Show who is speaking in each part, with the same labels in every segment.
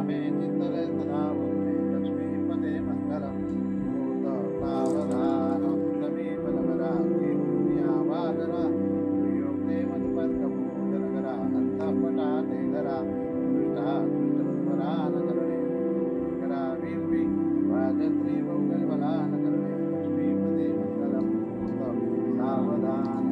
Speaker 1: रामे चित्तले सदा वन्दे लक्ष्मीपते मङ्गलं मुहूर्त सावधान समीपनवरा देवुनियावागरा दुर्योक्ते मधुपर्कभूषणकरा अन्तःपटा ते धरा दृष्टा दृष्टवरानकरणे करा वीर्वि वाजत्री बहुकल्बलानकरणे लक्ष्मीपते मङ्गलं मुहूर्त सावधान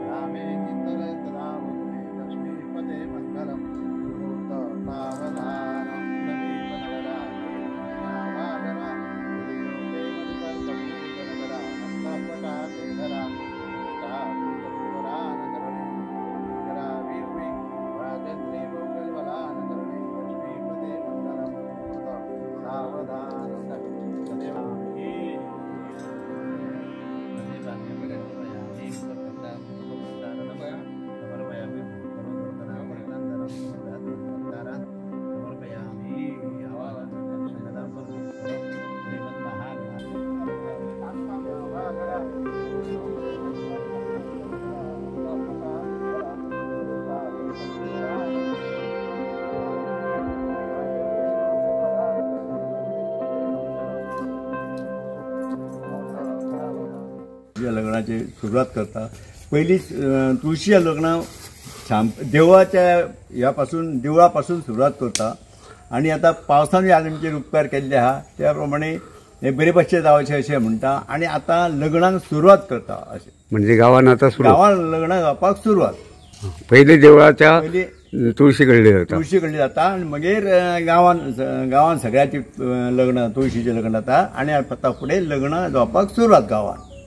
Speaker 1: रामे चित्तले सदा वन्दे लक्ष्मीपते मङ्गलं मुहूर्त सावधान समीपनवरा देवुनियावागरा दुर्योक्ते मधुपर्कभूषणकरा अन्तःपटा ते धरा दृष्टा दृष्टवरानकरणे करा वीर्वि वाजत्री बहुकल्बलानकरणे लक्ष्मीपते मङ्गलं मुहूर्त सावधान
Speaker 2: लग्नाची सुरवात करता. पयली तुळशी लग्न देवळाच्या ह्या पासून देवळा पासून सुरवात करता आनी आतां पावसान आज आमचेर उपकार केल्ले आहा त्या प्रमाणे हे बरे भाशेन जावचें अशें म्हणटा आनी आतां लग्नाक सुरवात करता अशें.
Speaker 3: म्हणजे गांवान आतां सुरवात,
Speaker 2: गांवान लग्नां जावपाक सुरवात.
Speaker 3: पयलीं देवळाच्या तुळशी कडली जाता,
Speaker 2: तुळशी कडली जाता आनी मागीर गांवान गांवान सगळ्याची लग्न तुळशीचें लग्न जाता आनी आतां फुडें लग्नां जावपाक सुरवात गांवान.